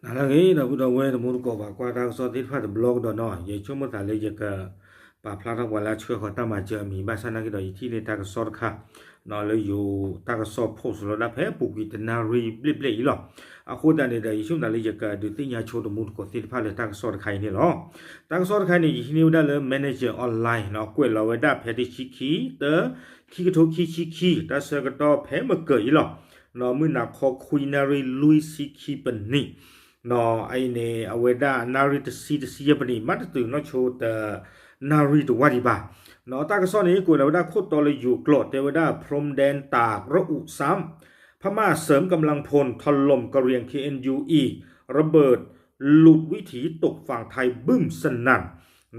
ဟါလၢအဂ့ၤ ဒီပုၢ်ဒီဝဲၢ်တံၤသကိး ပှၤကွၢ်တၢ်ကစီၣ်သ့ၣ်တဖၣ်တဘျီကဒီးနီၤ, ယဆိကမိၣ်သးလၢယက ပာ်ဖျါထီၣ်ပှၤလၢအဆှၢဃီၤတၢ်မၤစၢၤအမံၤ ဘၣ်ဆၣ်နာ်က့ဒီး ယထံၣ်န့ၢ်တၢ်ကစီၣ်တခါ လၢယိၤတၢ်ကစီၣ် post လီၤဒၣ်ဖဲပူၤကွံာ်တနၣ်ရံၣ်ဘျဲၣ်ဘျဲၣ်အံၤလီၤ. အဃိသတးန့ၣ်ဒီး ယဆိကမိၣ်သးလၢယကဒုးသ့ၣ်ညါဆိတမူသကိးသ့ၣ်တဖၣ်လၢတၢ်ကစီၣ်တခါအံၤန့ၣ်လီၤ. တၢ်ကစီၣ်တခါအံၤန့ၣ် ယဟံးန့ၢ်ဝဲဒၣ်လၢ Manager Online နီၤ, ကွဲးလီၤဝဲဒၣ်ဖဲတဆံခံ တၢ ခံကထိခံဆံခံ တၢ်ဆၢကတီၢ်ဖဲမကၢၤအံၤလီၤ. နီၤ မုၢ်နၤခီခွံနၣ်ရံၣ်လွံၢ်ဆံခံပနံၣ် နီၤ အအံၤန့ၣ် အဝဲဒၣ်နၣ်ရံၣ်တဆံ တဆံယဲၢ်ပနံၣ် မ့ၢ်တတုၤနီၢ်ဆိတနၣ်ရံၣ်တဝၢ်ဒံးဘၣ်. နီၤ တၢ်ကစီၣ်န့ၣ် ကွဲးလီၤဝဲဒၣ်ခိၣ်တီလၢယိၤကျိာ် တဲဝဲဒၣ် พรมแดนตากระอุซ้ำ พม่าเสริมกำลังพลถล่มกะเหรี่ยง เคเอ็นยู อีก ระเบิดหลุดวิถีตกฝั่งไทยบึ้มสนั่น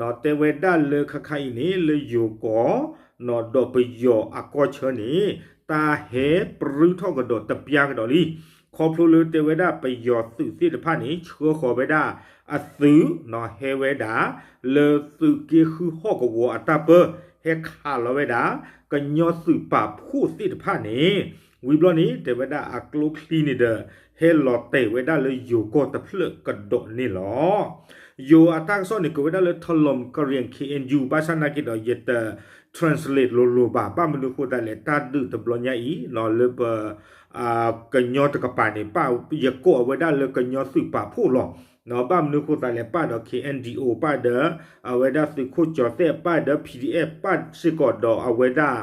နီၤတဲဝဲဒၣ်လၢခါခါအံၤန့ၣ် လၢယိၤကီၢ် နီၤ ဒီးပယီၤအကီၢ်ဆၢန့ၣ် တၢ်ဟဲပြူထီၣ်ကဒီးတပျၢ်ကဒီးလံ. ခီဖျိလၢတဲဝဲဒၣ်ပယီၤသုးသ့ၣ်တဖၣ်န့ၣ် ဆှၢဃီၤဝဲဒၣ်အသုး နီၤ ဟဲဝဲဒၣ် လၢသုးက့ဃုဟီၣ်ကဝီၤအတၢ်ပၢ ဟဲခးလီၤဝဲဒၣ် ကညီသုးပာ်ဖှိၣ်သ့ၣ်တဖၣ်န့ၣ် ဝံၤဘျီန့ၣ် တဲဝဲဒၣ်အကျိချံန့ၣ်ဒီး ဟဲလီၤတဲာ်ဝဲဒၣ်လၢယိၤကီၢ်တဖျၢၣ်ကဒီးန့ၣ်လီၤ. ယိၤအတၢ်ကစီၣ်န့ၣ် ကွဲးဝဲဒၣ်လၢ ถล่มกะเหรี่ยง เคเอ็นยู ဘၣ်ဆၣ်နာ်က့ဒီး ယတ translate လိၤလိၤဘၣ်. ဘၣ်မနုၤဃိသတးလဲၣ် တၢ်ဒုးတဘျီညါအံၤ လၢပ ကညီတကပၤန့ၣ် ယကိးအဝဲဒၣ်လၢကညီသုးပာ်ဖှိၣ်လီၤ. ဘၣ်မနုၤဃိသတးလဲၣ် ပၣ်ဒီး KNDO ပၣ်ဒီး အဝဲဒၣ်သုးခိၣ်ကၠီၤသဲၣ် ပၣ်ဒီး PDF ပၣ်စ့ၢ်ကီးဒီးအဝဲဒၣ်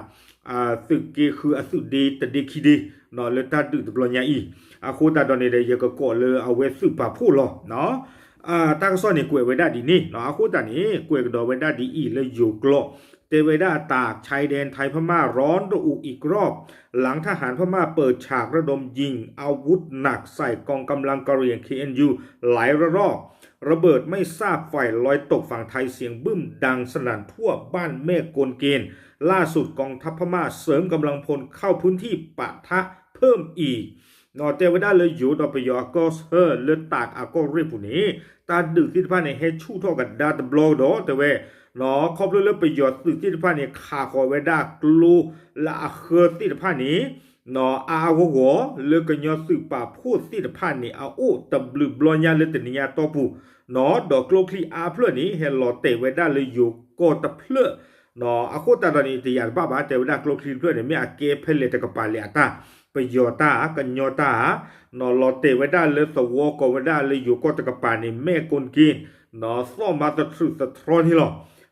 သုးက့ဃုအသုးဒ့တဒ့ခံဒ့ လၢတၢ်ဒုးတဘျီညါအံၤ အဃိသတးဒီးန့ၣ်ဒီး ယကကိးလၢအဝဲသုးပာ်ဖှိၣ်လီၤ. တၢ်ကစီၣ်န့ၣ် ကွဲးဝဲဒၣ်ဒ်န့ၣ် အဃိသတးန့ၣ် ကွဲးကဒီးဝဲဒၣ်ဒ်အံၤ လၢယိၤကျိာ် တဲဝဲဒၣ် ตาก ชายแดนไทยพม่าร้อนระอุอีกรอบ หลังทหารพม่าเปิดฉากระดมยิงอาวุธหนักใส่กองกำลังกะเหรี่ยง เคเอ็นยู หลายระลอก ระเบิดไม่ทราบฝ่ายลอยตกฝั่งไทย เสียงบึ้มดังสนั่นทั่วบ้านแม่กวนเกณฑ์ ล่าสุดกองทัพพม่าเสริมกำลังพลเข้าพื้นที่ปะทะเพิ่มอีก တဲဝဲဒၣ်လၢယိၤဒီးပယီၤအကီၢ်ဆၢလၢတၢးအကီၢ်ရ့ၣ်ပူၤန့ၣ် တၢ်ဒုးသ့ၣ်တဖၣ်န့ၣ် ဟဲဆူၣ်ထီၣ်ကဒါတဘျီကဒီး တဲဝဲ ခီဖျိလၢပယီၤသုးသ့ၣ်တဖၣ်န့ၣ် ခးဃီၤဝဲဒၣ်ကျိလၢအဃၢသ့ၣ်တဖၣ်န့ၣ် အါအါဂီၢ်ဂီၢ် လၢကညီသုးပာ်ဖှိၣ်သ့ၣ်တဖၣ်န့ၣ် အအိၣ်တဘျုးဘျီညါလၢတနံၤညါအတီၢ်ပူၤ ဒီးကျိချံအါဖျၢၣ်န့ၣ် ဟဲလီၤတဲာ်ဝဲဒၣ်လၢယိၤကီၢ်တဖျၢၣ် အဃိသတးဒီးန့ၣ် တယာ်တဘၣ်ဘၣ် တဲဝဲဒၣ်ကျိချံတဖျၢၣ်န့ၣ် မ့ၢ်အကဲဖဲလဲၣ်တကပၤလဲၣ်အတၢ် ပယီၤတၢ် ကညီတၢ် လီၤတဲာ်ဝဲဒၣ်လၢသဝီကိးဝဲဒၣ်လၢယိၤကီၢ်တကပၤန့ၣ် မဲၢ်ကိၣ်က့ သီၣ်မၤသထြုးသထြီန့ၣ်လီၤ.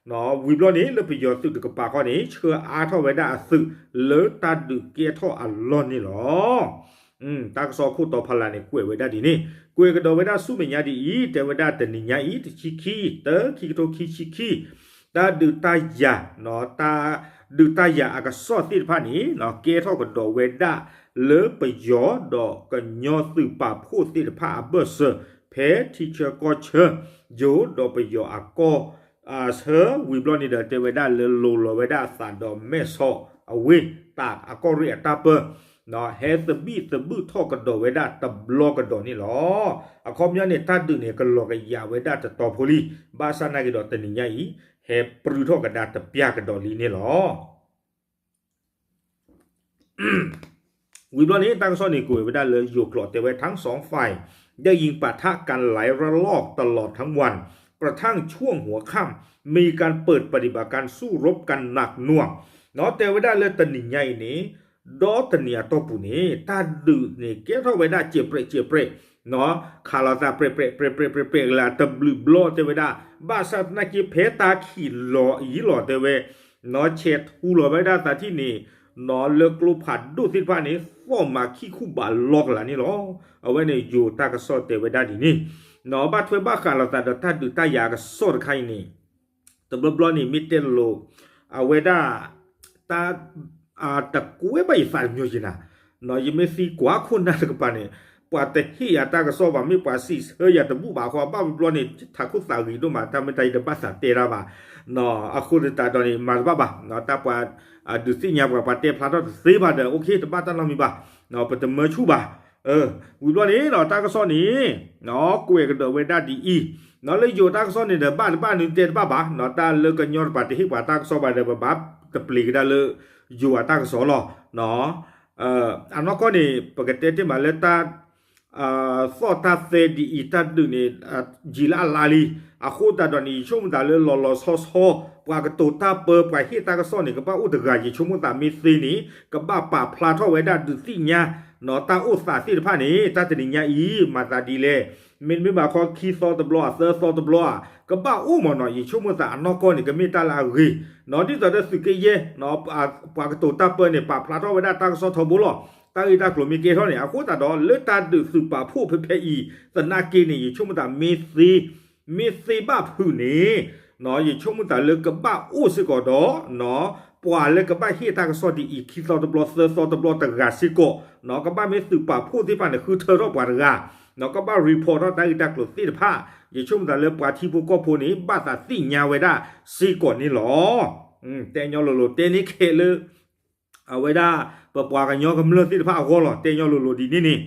ဝံၤဘျီန့ၣ် လၢပယီၤသုးတကပၤဃီန့ၣ် ဆှၢအါထီၣ်ဝဲဒၣ်အသုးလၢတၢ်ဒုးကဲထီၣ်အလီၢ်န့ၣ်လီၤ. တၢ်ကစီၣ်ခိၣ်တီဖးလၢ်န့ၣ် ကွဲးဝဲဒၣ်ဒ်န့ၣ် ကွဲးကဒီးဝဲဒၣ်ဆူမဲာ်ညါဒ်အံၤ တဲဝဲဒၣ်တနံၤညါအံၤ တဆံခံ တၢ ခံကထိခံဆံခံ တၢ်ဒုးတၢ်ယၤ တၢ်ဒုးတၢ်ယၤအကစီၣ်သ့ၣ်တဖၣ်န့ၣ် ကဲထီၣ်ကဒီးဝဲဒၣ်လၢပယီၤဒီးကညီသုးပာ်ဖှိၣ်သ့ၣ်တဖၣ်အဘၢၣ်စၢၤ ဖဲထံဆၢကီၢ်ဆၢ ယိၤဒီးပယီၤအကီၢ် ဆၢ ဝံၤဘျီန့ၣ်ဒီး တဲဝဲဒၣ်လၢလိၤလီၤဝဲဒၣ်အသးဒီးမဲၢ်ဆီးအဝ့ၢ် တၢးအကီၢ်ရ့ၣ်အတၢ်ပၢ ဟဲသဘံၣ်သဘုၣ်ထီၣ်ကဒီးဝဲဒၣ်တဘျီကဒီးန့ၣ်လီၤ. အခီပညီန့ၣ် တၢ်ဒုးန့ၣ် ကလီၤကယာ်ဝဲဒၣ်တတီၤဖိလံ ဘၣ်ဆၣ်နာ်က့ဒီးတနံၤညါအံၤ ဟဲပြူထီၣ်ကဒါတပျၢ်ကဒီးလံန့ၣ်လီၤ. ဝံၤဘျီန့ၣ် တၢ်ကစီၣ်န့ၣ် ကွဲးဝဲဒၣ်လၢယိၤကျိာ်တဲဝဲ ทั้งสองฝ่ายได้ยิงปะทะกันหลายระลอกตลอดทั้งวัน กระทั่งช่วงหัวค่ำ มีการเปิดปฏิบัติการสู้รบกันหนักหน่วง တဲဝဲဒၣ်လၢတနံၤညါအံၤန့ၣ် ဒီတနံၤအတီၢ်ပူၤန့ၣ် တၢ်ဒုးန့ၣ် ကဲထီၣ်ဝဲဒၣ်စဲးပြဲးစဲးပြဲး ခးလိာ်သးပြဲးပြဲးပြဲးပြဲးပြဲးပြဲးလၢတဘျုးဘျီတဲဝဲဒၣ် ဘၣ်ဆၣ်သနာ်က့ဖဲတၢ်ခံးလီၤအံၤလီၤတဲဝဲ ဆဲးထူလီၤဝဲဒၣ်သးထံၣ်န့ၣ် လၢကျိဖးဒိၣ်သ့ၣ်တဖၣ်န့ၣ် သီၣ်မၤခံခူဘးလီကလးန့ၣ်လီၤ. အဝဲန့ၣ်ယိၤတၢ်ကစီၣ်တဲဝဲဒၣ်ဒ်န့ၣ် ဘၣ်ထွဲဘၣ်ဃးလိာ်သးဒီးတၢ်ဒုးတၢ်ယၤအကစီၣ်တခါအံၤန့ၣ် တဘျီဘျီန့ၣ် မ့ၢ်တဲလိၤ အဝဲဒၣ် တၢ် တကွဲဘၣ်ယသးတမျိုးက့ၤနၤ ယမ့ၢ်သံကွၢ်ခိၣ်နၢ်တကပၤန့ၣ် ပှၤတဟ့ၣ်ယၤတၢ်ကစီၣ်ဘၣ် မ့ၢ်ပှၤစံးဆၢယၤတဘူၣ်ဘၣ်အဃိ ဘၣ်ဘျီန့ၣ် ထးခိၣ်သးဂ့ၤဒိၣ်မး တၢ်မ့ၢ်တၢ်ယတဘၣ်သးတဲတၢ်ဘၣ် အဃိသတးဒီးန့ၣ် မၤတဘၣ်ဘၣ် တၢ်ပှၤ ဒုးသ့ၣ်ညါပှၤ ပှၤတဲဖျါထီၣ်တသ့ဘၣ်ဒီး အိၣ်ခ့ တဘၣ်တၢ်နီတမံၤဘၣ် ပတမၢဆူၣ်ဘၣ် ဝံၤဘျီန့ၣ် တၢ်ကစီၣ်န့ၣ် ကွဲးကဒီးဝဲဒၣ်ဒ်အံၤ လၢယိၤတၢ်ကစီၣ်န့ၣ်ဒီး ဘၣ်တဘၣ်န့ၣ်တဲတဘၣ်ဘၣ် တၢ်လၢကညီတပၤတဟ့ၣ်ပှၤတၢ်ကစီၣ်ဘၣ်ဒီး ပဘၣ်တပျံၤကဒါလၢ ယိၤအတၢ်ကစီၣ်လီၤ. အနီၢ်ကီၢ်န့ၣ် ပကတဲတ့ၢ်မးလၢတၢ် သီၣ်တၢ်သဲဒ်အံၤ တၢ်ဒုးန့ၣ် ယံာ်လၢအလါလံ. အဃိသတးဒီးန့ၣ် ယဆိကမိၣ်သးလၢလီၤလီၤဆီဆီ ပှၤကတိၤတၢ်ပၢ ပှၤဟ့ၣ်တၢ်ကစီၣ်န့ၣ် ကဘၣ်အိၣ်တဂၤ ယဆိကမိၣ်သးမ့ၢ်သ့န့ၣ် ကဘၣ်ပာ်ဖျါထီၣ်ဝဲဒၣ်ဒုးသ့ၣ်ညါ တၢ်အိၣ်သးသ့ၣ်တဖၣ်န့ၣ် တၢ်တနံၤညါအံၤ မၤသးဒ်လဲၣ်. မ့တမ့ၢ်ဘၣ်ခီခံသီတဘျီ အသၢသီတဘျီဧါ ကဘၣ်အိၣ်မးနီၤ. ယဆိကမိၣ်သးအနီၢ်ကီၢ်န့ၣ် ကမ့ၢ်တၢ်လၢအဂ့ၤနီၤ. ဒ်သိးဒီးသုးက့ယဲၢ် ပှၤကတိၤတၢ်ပၢန့ၣ် ပာ်ဖျါထီၣ်ဝဲဒၣ်တၢ်ကစီၣ်ထီဘိလီၤ. တၢ်ဂ့ၢ်တၢ်ကျိၤမ့ၢ်ကဲထီၣ်န့ၣ် အဃိသတးဒီး လၢတၢ်ဒုးသုးပာ်ဖှိၣ်ဖဲဖဲအံၤ သနာ်က့န့ၣ် ယဆိကမိၣ်သးမ့ၢ်သ့ မ့ၢ်သ့ဘၣ်ဖုးန့ၣ် ယဆိကမိၣ်သးလၢကဘၣ်အိၣ်စ့ၢ်ကီးဒီး ပှၤလၢကဘၣ်ဟ့ၣ်တၢ်ကစီၣ်ဒ်အံၤ ခံသီတဘျီ သၢသီတဘျီတဂၤစ့ၢ်ကီး ကဘၣ်မ့ၢ်သုးပာ်ဖှိၣ်သ့ၣ်တဖၣ်န့ၣ် ဃုထၢထီၣ်ပှၤတဂၤ ကဘၣ် report ထီၣ်တၢ်ဂ့ၢ်တၢ်ကျိၤသ့ၣ်တဖၣ် ယဆိကမိၣ်သးလၢပှၤထံဖိကီၢ်ဖိန့ၣ် ဘၣ်သးသ့ၣ်ညါဝဲဒၣ်စ့ၢ်ကီးန့ၣ်လီၤ. တဲညီလိၤလိၤ တဲန့ၢ်ခဲလၢာ် အဝဲဒၣ် ပပှၤကညီကမျၢၢ်သ့ၣ်တဖၣ်အဂီၢ်လီၤ. တဲညီလိၤလိၤဒ်န့ၣ်န့ၣ်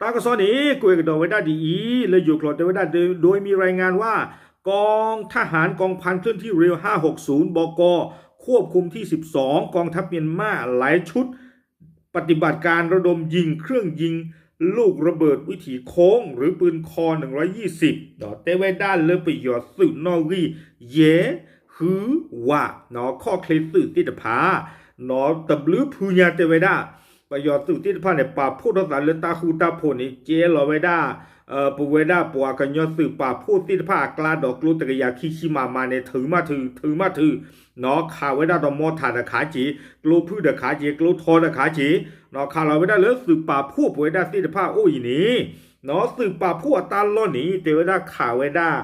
တၢ်ကစီၣ်န့ၣ် ကွဲးကဒီးဝဲဒၣ်ဒ်အံၤ လၢယိၤကျိာ်တဲဝဲဒၣ် โดยมีรายงานว่า กองทหารกองพันเคลื่อนที่เร็ว ห้าหกศูนย์ บก ควบคุมที่ สิบสอง กองทัพเมียนมาหลายชุด ปฏิบัติการระดมยิงเครื่องยิงลูกระเบิดวิถีโค้ง หรือปืนคอ หนึ่งร้อยยี่สิบ တဲဝဲဒၣ်လၢ ပယီၤသုးနီၣ်ဂံၢ်ယဲၢ် ဃုဝး ခီၣ်ချ့သုးသ့ၣ်တဖၣ် တဘျုးဖုညါတဲဝဲဒၣ် ပယီၤသုးသ့ၣ်တဖၣ်န့ၣ် ပာ်ဖှိၣ်ထီၣ်သးလၢတၢ်ဃူတၢ်ဖိးန့ၣ် ကဲလီၤဝဲဒၣ် ပဝဲဒၣ်ပှၤကညီသုးပာ်ဖှိၣ်သ့ၣ်တဖၣ်အကျါဒီးကျိတကယၤခံဆံ မမ န့ၣ် ထုးမးထုး ထုးမးထုး ခးဝဲဒၣ်ဒီးမီထးတခးက့ၤ ကျိဖုၣ်တခးက့ၤ ကျိထီတခးက့ၤ ခးလီၤဝဲဒၣ်လၢသုးပာ်ဖှိၣ်ပဝဲဒၣ်သ့ၣ်တဖၣ်အအိၣ်အံၤန့ၣ် သုးပာ်ဖှိၣ်အတၢ်လီၢ်န့ၣ် တဲဝဲဒၣ်ခးဝဲဒၣ်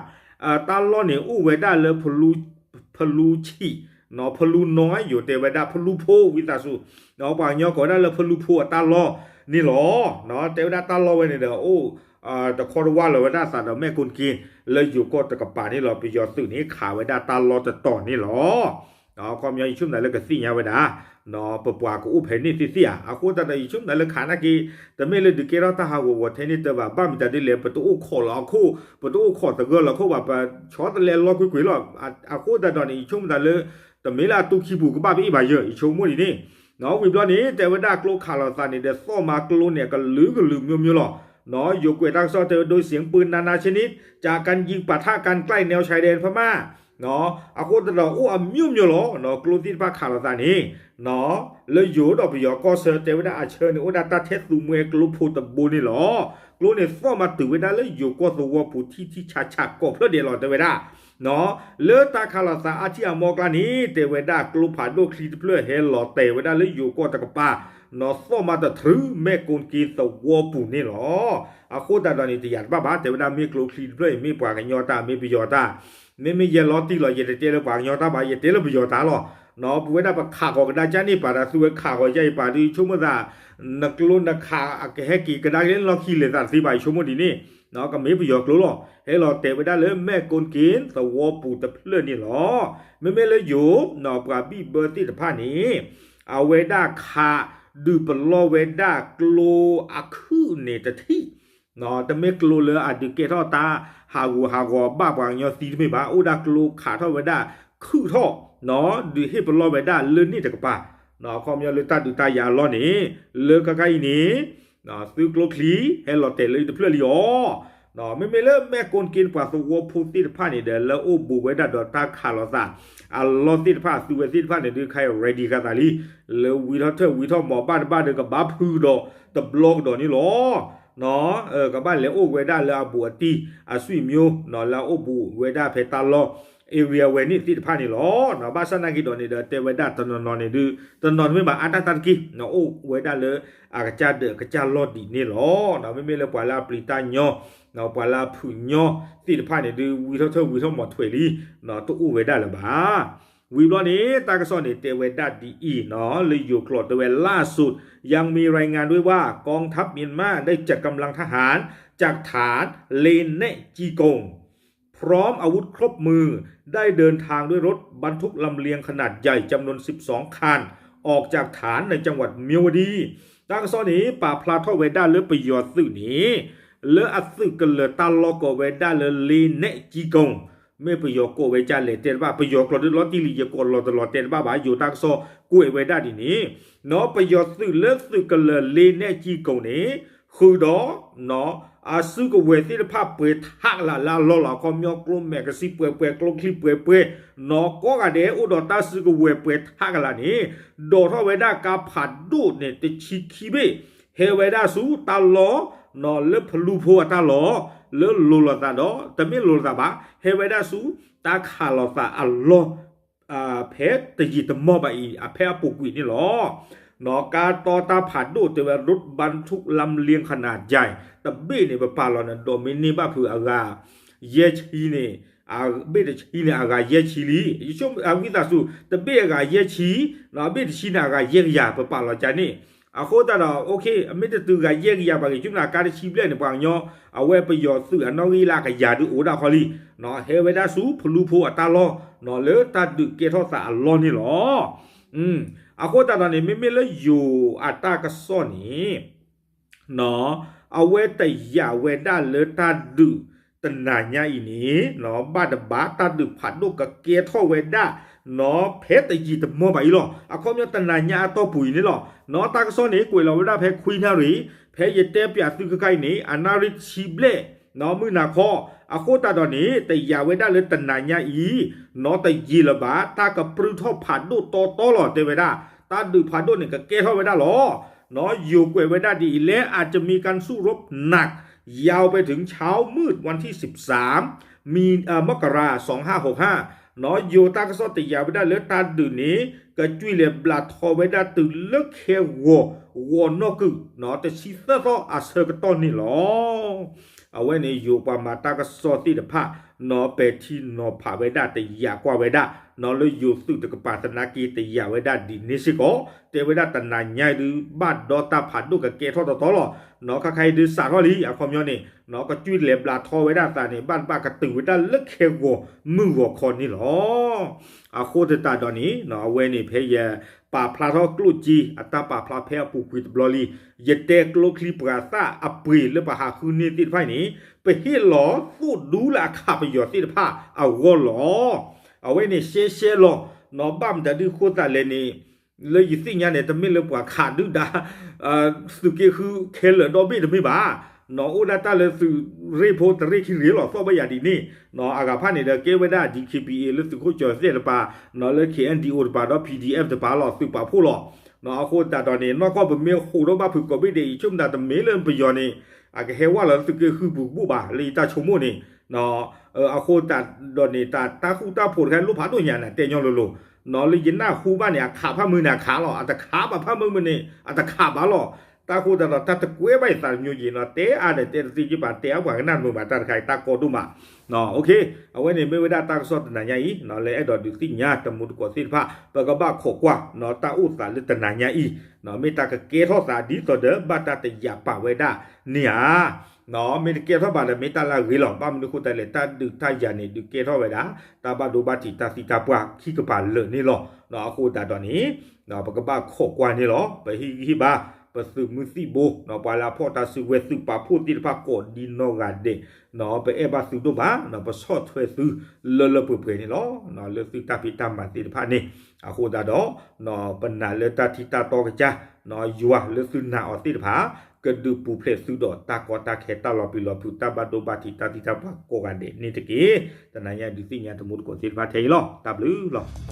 တၢ်လီၢ်န့ၣ်အိၣ်ဝဲဒၣ်လၢ ဖလူဆံး ဖလူနီ ယိၤတဲဝဲဒၣ်ဖလူဖိဝံသးစူၤ ပှၤကညီကိးဝဲဒၣ်လၢဖလူဖိအတၢ်လီၢ်န့ၣ်လီၤ. တဲဝဲဒၣ်တၢ်လီၢ်ဝဲန့ၣ်ဒီးအိၣ် တခီတဝၢ်လီၤဝဲဒၣ်သးဒီးမဲၣ်ကိၣ်က့ လၢယိၤကီၢ်တကပၤန့ၣ်လီၤ. ပယီၤသုးန့ၣ် ခးဝဲဒၣ်တၢ်လီၢ်တတီၤန့ၣ်လီၤ. ခီပညီယဆိကမိၣ်သးလၢကသ့ၣ်ညါဝဲဒၣ် ပပှၤကအိၣ်ဖဲန့ၣ်သ့ၣ်သ့ၣ်ဧါ. အဃိသတးဒီး ယဆိကမိၣ်သးလၢခးနာ်က့ တမ့ၢ်လၢဒုးကဲထီၣ်တၢ်ဟးဂီၤဂီၤထဲန့ၣ်တၢ်ဘၣ် ဘၣ်မတၤဒ်လဲၣ် ပတအိၣ်ခိးလၢအခိၣ် ပတအိၣ်ခိးသဂၢၢ်လၢအခိၣ်ဘၣ် ပဆီတလဲလီၤကွ့ၢ်ကွ့ၢ်လီၤ. အဃိသတးဒီးန့ၣ် ယဆိကမိၣ်သးလၢ တမ့ၢ်လၢအတူၢ်ခံပူၤကဘၣ်ပအ့ၣ်ဘၣ်ယၢၤ ယဆိကမိၣ်ဒ်န့ၣ် ဝံၤဘျီန့ၣ် တဲဝဲဒၣ်ကျိခးလိာ်သးန့ၣ်ဒီး သီၣ်မၤကျိန့ၣ် အကလုာ်ကလုာ်မျိုးမျိုးလီၤ. ယိၤကွဲးတၢ်ကစီၣ်တဲဝဲ โดยเสียงปืนนานาชนิด จากการยิงปะทะกันใกล้แนวชายแดนพม่า အဃိသတးဒီးအိၣ်အမျိုးမျိုးလီၤ. ကျိသ့ၣ်တဖၣ်ခးလိာ်သးန့ၣ် လၢယိၤဒီးပယီၤကီၢ်ဆၢ တဲဝဲဒၣ်အဆၢန့ၣ် အိၣ်ဒၣ်တၢ်ထဲသူမှဲကျိဖိတဘိန့ၣ်လီၤ. ကျိန့ၣ်သီၣ်မၤတုၤဝဲဒၣ်လၢယိၤကီၢ်သဝီပူၤ ထံထံဆးဆးကိးဖျၢၣ်ဒဲးလီၤ တဲဝဲဒၣ် လၢတၢ်ခးလိာ်သးအါထံအမီအကျါန့ၣ် တဲဝဲဒၣ်ကျိဖးဒိၣ်ချံတဖျၢၣ်ဟဲလီၤတဲာ်ဝဲဒၣ်လၢယိၤကီၢ်တကပၤ နီၢ်သီၣ်မၤတထြူးမဲၣ်ကိၣ်က့သဝီပူၤန့ၣ်လီၤ. အဃိသတးဒီးန့ၣ် တယာ်တဘၣ်ဘၣ် တဲဝဲဒၣ်မ့ၢ်ကျိချံတဖျၢၣ်အံၤ မ့ၢ်ပှၤကညီတၢ် မ့ၢ်ပယီၤတၢ် မ့မ့ၢ်ယဲၢ်လီၤတံၢ်လီၤ ယတတဲလၢပှၤကညီတၢ်ဘၣ် ယတဲလၢပယီၤတၢ်လီၤ. ပဝဲဒၣ်ပခးဃီၤကဒါကၢ်န့ၣ်ပာ်ဒီး သုဝဲခးဃီၤယါအံၤပာ်ဒီး ယဆိကမိၣ်သး နကျိနခးအကဟဲက့ၤကဒါက့ၤလီၢ်ခံလဲၤသးတသ့ဘၣ် ယဆိကမိၣ်ဒ်န့ၣ် ကမ့ၢ်ပယီၤကျိလီၤ. ဟဲလီၤတဲာ်ဝဲဒၣ်လၢမဲၣ်ကိၣ်က့သဝီပူၤတဖျၢၣ်န့ၣ်လီၤ. မ့မ့ၢ်လၢယိၤ ပှၤဘံၣ်ဘၢသ့ၣ်တဖၣ်န့ၣ် အဝဲဒၣ်ခးဒုးပလီၢ်ဝဲဒၣ်ကျိအခုၣ်န့ၣ်တထံၣ် တမ့ၢ်ကျိလၢအဒုးကဲထီၣ်တၢ်ဟးဂူာ်ဟးဂီၤဘၣ်ပှၤကညီသံတမ့ၢ်ဘၣ် အိၣ်ဒၣ်ကျိခးထီၣ်ဝဲဒၣ်ခုၣ်ထီၣ် ဒုးဟ့ၣ်ပလီၢ်ဝဲဒၣ်လၢန့ၣ်တကပၤ ခီပညီလၢတၢ်ဒုးတၢ်ယၤအလီၢ်န့ၣ် လၢကကါအံၤန့ၣ် သုကျိချံဟဲလီၤတဲာ်လၢတဖျၢၣ်လံအီၤ မ့မ့ၢ်လၢမဲၣ်ကိၣ်က့ပှၤသဝီဖိသ့ၣ်တဖၣ်န့ၣ်ဒီး လၢအိၣ်ဘူးဝဲဒၣ်ဒီးတၢ်ခးလိာ်သး အလီၢ်သ့ၣ်တဖၣ် သုဝဲသ့ၣ်တဖၣ်န့ၣ်ဒုးခါအံၤ ready ဃာ်သးလံ လၢဝံထီၣ်ထၢၣ်ဝံထီၣ်မီၤဘၣ်တဘၣ်ဒီးကဘၣ်ဖုးကဒီးတဘျီကဒီးန့ၣ်လီၤ. ကဘၣ်လဲၤအိၣ်ဝဲဒၣ်လၢအဘူးအတံၢ်အဆွေမျိုး လၢအအိၣ်ဘူးဝဲဒၣ်ဖဲတၢ်လီၢ် area ဝဲန့ၣ်သ့ၣ်တဖၣ်န့ၣ်လီၤ. ဘၣ်ဆၣ်နာ်က့ဒီးန့ၣ်ဒီး တဲဝဲဒၣ်တနီၤနီၤန့ၣ်ဒုး တနီၤတမ့ၢ်ဘၣ်အါတၢ်တၢ်တက့ၢ် အိၣ်ဝဲဒၣ်လၢအကစၢ်ဒၢးကစၢ်လီၢ်ဒံးန့ၣ်လီၤ. မ့မ့ၢ်လၢပှၤလၢအပျံၤတၢ်ညီ ပှၤလၢအဖုးညီသ့ၣ်တဖၣ်န့ၣ်ဒုး ဝံထီၣ်ထၢၣ်ဝံထီၣ်မီၤထွဲးလံ တအိၣ်ဝဲဒၣ်လၢၤဘၣ်. ဝံၤဘျီန့ၣ် တၢ်ကစီၣ်န့ၣ်တဲဝဲဒၣ်ဒ်အံၤနီၤ လၢယိၤကျိာ်တဲဝဲ ล่าสุดยังมีรายงานด้วยว่า กองทัพเมียนมาได้จัดกำลังทหารจากฐานเลแนะจีกง พร้อมอาวุธครบมือ ได้เดินทางด้วยรถบรรทุกลำเลียงขนาดใหญ่จำนวน สิบสองคัน ออกจากฐานในจังหวัดเมียวดี တၢ်ကစီၣ်န့ၣ် ပာ်ဖျါထီၣ်ဝဲဒၣ်လၢပယီၤသုးန့ၣ် လၢအသုးကလၢၤတၢ်လီၢ်ကိးဝဲဒၣ်လၢ လေးနဲ့ကြီးကုန်း မ့ၢ်ပယီၤကိးဝဲဒ်လဲၣ်တဲတဘၣ် ပယီၤကျိာ်ဒုးလီၤတံၢ်လံ ယကိးလီၤတလီၤတဲတဘၣ်ဘၣ် ယိၤတၢ်ကစီၣ်ကွဲးဝဲဒၣ်ဒ်န့ၣ် နီၤ ပယီၤသုးလၢသုးကလၢၤ လေးနဲ့ကြီးကုန်း န့ၣ် ဃုာ်ဒီး အစုကဝဲၤသ့ၣ်တဖၣ်ပှဲၤထးကလးလၢအလီၢ်လီၤ. အခီပညီကျိမဲာ်ကစံပှဲၤပှဲၤ ကျိချံပှဲၤပှဲၤ နီၢ်ကိးဂၤဒဲးအိၣ်ဒီးတၢ်စုကဝဲၤပှဲၤထးကလးန့ၣ် ဒိးထီၣ်ဝဲဒၣ်ကါဖးဒိၣ်န့ၣ်တဆံခံဘ့ၣ် ဟဲဝဲဒၣ်ဆူတၢ်လီၢ် နီၢ်လၢဖလူဖိအတၢ်လီၢ် လၢလိၤလိာ်သးဒီး တမ့ၢ်လိၤလိာ်သးဘၣ် ဟဲဝဲဒၣ်ဆူတၢ်ခးလိာ်သးအလီၢ် ဖဲတယံာ်တမီၢ်ဘၣ်အံၤ အဖဲအပူၤကွံာ်န့ၣ်လီၤ. နီၢ်ကါတီတၢ်ဖးဒိၣ်တဲဝဲ รถบรรทุกลำเลียงขนาดใหญ่ တဘ့ၣ်န့ၣ် ပပာ်လီၤန့ၣ် ဒီးမ့ၢ်န့ၢ်ဘၣ်ဖုးအဂၤ ယဲၢ်ဆံန့ၣ် ဘ့ၣ်တဆံန့ၣ် အဂၤယဲၢ်ဆံလံ. ယဆိကမိၣ်ဝံသးစူၤ တဘ့ၣ်အဂၤယဲၢ်ဆံ ဘ့ၣ်တဆံန့ၣ် အဂၤယဲၢ်ကယၤ ပပာ်လီၤကန့ၣ် အဃိသတးဒီး အမ့ၢ်တတုၤဂၤယဲၢ်ကယၤဘၣ်ဂ့ၤ ဆိကမိၣ်လၢကါတဆံဘျဲၣ်န့ၣ် ပှၤကညီ အဝဲပယီၤသုးအနီၣ်ဂံၢ်လၢအကယၤဒုးအိၣ်ဒၣ်ဃီလံ. ဟဲဝဲဒၣ်ဆူဖလူဖိအတၢ်လီၢ် လၢတၢ်ဒုးကဲထီၣ်သးအလီၢ်န့ၣ်လီၤ. အဃိသတးဒီးန့ၣ် မ့မ့ၢ်လၢယိၤအတၢ်ကစီၣ်န့ၣ် အဝဲတယာ်ဝဲဒၣ်လၢတၢ်ဒုးတနၤညါအံၤန့ၣ် ဘၣ်တဘၣ်တၢ်ဒုးဖးဒိၣ်ကကဲထီၣ်ဝဲဒၣ် ဖဲတယံာ်တမီၢ်ဘၣ်အံၤလီၤ. အခီပညီတနၤညါအတီၢ်ပူၤအံၤန့ၣ်လီၤ. နီၢ်တၢ်ကစီၣ်န့ၣ် ကွဲးလီၤဝဲဒၣ်ဖဲခွံနၣ်ရံၣ် ဖဲယတဲပၠးသုခဲခါအံၤန့ၣ် အနၣ်ရံၣ်တဆံဘျဲၣ် နီၢ်မုၢ်နၤခီ အဃိသတးဒီးန့ၣ် တယာ်ဝဲဒၣ်လၢတနၤညါအံၤ နီၢ်တယံာ်လၢၤဘၣ် တၢ်ကပြုၢ်ထီၣ်ဖးဒိၣ်တီတီလီၤ တဲဝဲဒၣ် တၢ်ဒုးဖးဒိၣ်န့ၣ် ကကဲထီၣ်ဝဲဒၣ်လီၤ. နီၢ်ယိၤကွဲးဝဲဒၣ်ဒ်အံၤ และอาจจะมีการสู้รบหนักยาวไปถึงเช้ามืดวันที่สิบสาม มี เอ่อ มกรา สองห้าหกห้า နီၢ်ယိၤတၢ်ကစီၣ်တယာ်ဝဲဒၣ်လၢတၢ်ဒုးန့ၣ် ကကွံာ်လဲၤဘျးထီဝဲဒၣ်တုၤလၢခဲဂီၤ ဂီၤနီၢ်ကုၢ် နီၢ်တဆံသၢသီအဆၢကတီၢ်န့ၣ်လီၤ. အဝဲန့ၣ်ယိၤပှၤမၤတၢ်ကစီၣ်သ့ၣ်တဖၣ် နီၢ်ပဲာ်ထံနီၤဖးဝဲဒၣ်တယာ်ကွၢ်ဝဲဒၣ် နီၢ်လၢယိၤသုးတကပၤသနာ်က့တယာ်ဝဲဒၣ်ဒ်န့ၣ်စ့ၢ်ကီး တဲဝဲဒၣ်တနၤညါအံၤဒုး ဘၣ်ဒီးတၢ်ဖးဒိၣ်ကကဲထီၣ်တီတီလီၤ. နီၢ်ခါခါအံၤဒုးစးထီၣ်လံ အခီပညီန့ၣ် နီၢ်ကကွံာ်လဲၤဘျးထီဝဲဒၣ်အသးန့ၣ် ဘၣ်တဘၣ်ကတုၤဝဲဒၣ်လၢခဲဂီၤမုၢ်ဂီၤခီန့ၣ်လီၤ. အဃိသတးဒီးန့ၣ် အဝဲန့ၣ်ဖဲယပာ်ဖျါထီၣ်ကျိၣ်စ့ အတၢ်ပာ်ဖျါဖဲအပူၤကွံာ်တဘျီလံ ယတဲကျိချံပှၤသၣ်အပှ့ၤလၢပဟးဃုန့ၢ်သ့ၣ်တဖၣ်အံၤန့ၣ် ပဟ့ၣ်လီၤသိၣ်ဒူလၢအခးပယီၤသ့ၣ်တဖၣ်အဂီၢ်လီၤ. အဝဲန့ၣ်ရှဲရှဲလီၤ. နီၢ်ဘၣ်မတၤဒုးဃိသးလဲၣ်န့ၣ် လၢယသ့ၣ်ညါန့ၣ် တမ့ၢ်လၢပှၤခးဒုၣ်ဒါ သုးက့ဃုခဲလၢာ်ဒီဘ့ၣ်တမ့ၢ်ဘၣ်. နီၢ်အိၣ်ဒၣ်တၢ်လၢသုးရ့ၣ်ဖိတရ့ၣ်ခံရ့ၣ်လီၤ သီၣ်ဘၣ်ယၤဒ်န့ၣ် နီၢ်အဂၤဖၣ်န့ၣ်ဒီးကဲဝဲဒၣ် D K B A လၢသုးခိၣ်ကၠီၤသဲၣ်တပၤ နီၢ်လၢ K N D O တပၤဒီး P D F တပၤလီၤ သုးပာ်ဖှိၣ်လီၤ. နီၢ်အဃိသတးဒီးန့ၣ် နီၢ်ကီၢ်ပမ့ၢ်ဟူးထီၣ်ဘၣ်ဖုးကိးဘ့ၣ်ဒဲးအံၤ ဆိကမိၣ်တၢ်တမ့ၢ်လၢပယီၤန့ၣ် အကဟဲဝဲလီၤလၢသုးက့ဃုပူၤကဘိၣ်ဘၣ် လၢယတၢ်ဆိကမိၣ်န့ၣ် အဃိသတးဒီးန့ၣ် တၢ် တၢ်ဃူတၢ်ဖိးတခါလိၣ်ဖးဒိၣ်ညါန့ၣ် တဲညီလိၤလိၤ နီၢ်လၢယနၢ်ဟူဘၣ်န့ၣ် အခးဖၣ်မုၢ်န့ၣ်အခးလီၤ အတခးဘၣ်ဖၣ်မုၢ်မုၢ်န့ၣ် အတခးဘၣ်လီၤ. တၢ်ဃိသတးဒီးတၢ်တကွဲဘၣ်အံၤသးတမျိုးယံၤနီၢ် တဲအါန့ၣ် တဲတသ့က့ဘၣ် တဲအါပှၤကနၣ်တမုာ်ဘၣ် တၢ်တခါအံၤတၢ်ကီဒိၣ်မး အဝဲန့ၣ်မ့ၢ်ဝဲဒၣ်တၢ်ကစီၣ်တနၤညါအံၤ နီၢ်လၢအဲၣ်ဒိးဒုးသ့ၣ်ညါတမူတကိးသ့ၣ်တဖၣ် ပကဘၣ်ခိးကွၢ် နီၢ်တၢ်အိၣ်သးလၢတနၤညါအံၤ နီၢ်မ့ၢ်တၢ်ကကဲထီၣ်သးဒ်သိးဒီး ဘၣ်တၢ်တယာ်ပာ်ဝဲဒၣ်န့ၣ်ဧါ နီၢ်မ့ၢ်တကဲထီၣ်ဘၣ်ဒီး မ့ၢ်တၢ်လၢအဂ့ၤလီၤ. ဘၣ်မနုၤအဃိသတးလဲၣ် တၢ်ဒုးတၢ်ယၤန့ၣ် ဒုးကဲထီၣ်ဝဲဒၣ် တၢ်ဘၣ်ဒိဘၣ်ထံးတၢ်သံတၢ်ပှၢ်ခံကပၤလၢာ်န့ၣ်လီၤ. နီၢ်အဃိသတးဒီးန့ၣ် ပကဘၣ်ခိးကွၢ်န့ၣ်လီၤ. ပဟ့ၣ်ဂံၢ်ဟ့ၣ်ဘါ ပသုးမုၢ်သံၣ်ဘိ နီၢ်ပှၤလၢအဖီၣ်တၢ်စုကဝဲၤသုးပာ်ဖှိၣ်သ့ၣ်တဖၣ်ကိးဒံနီၢ်ဂၤဒဲး နီၢ်ပအဲၣ်ဘၣ်သုဒိၣ်မး နီၢ်ပဆီၣ်ထွဲသုလၢလၢပှဲၤပှဲၤန့ၣ်လီၤ. နီၢ်လၢသုတၢ်ဖံးတၢ်မၤသ့ၣ်တဖၣ်န့ၣ် အဃိသတးဒီး နီၢ်ပနာ်လၢတၢ်ထံၣ်တၢ်တီကစၢ် နီၢ်ယွၤလၢသုနာ်အီၤသ့ၣ်တဖၣ် ကဒုးပူၤဖျဲးသုဒီးတၢ်ကီတၢ်ခဲတၢ်လီၤပျံၤလီၤဖုး တၢ်ဘၣ်ဒိဘၣ်ထံးတၢ်သံတၢ်ပှၢ်ကိးဂၤဒဲးန့ၣ်တက့ၢ်. တနၤညါဒုးသ့ၣ်ညါတမူတကိးသ့ၣ်တဖၣ်ထဲအံၤလီၤ. တၢ်ဘျုးလီၤ.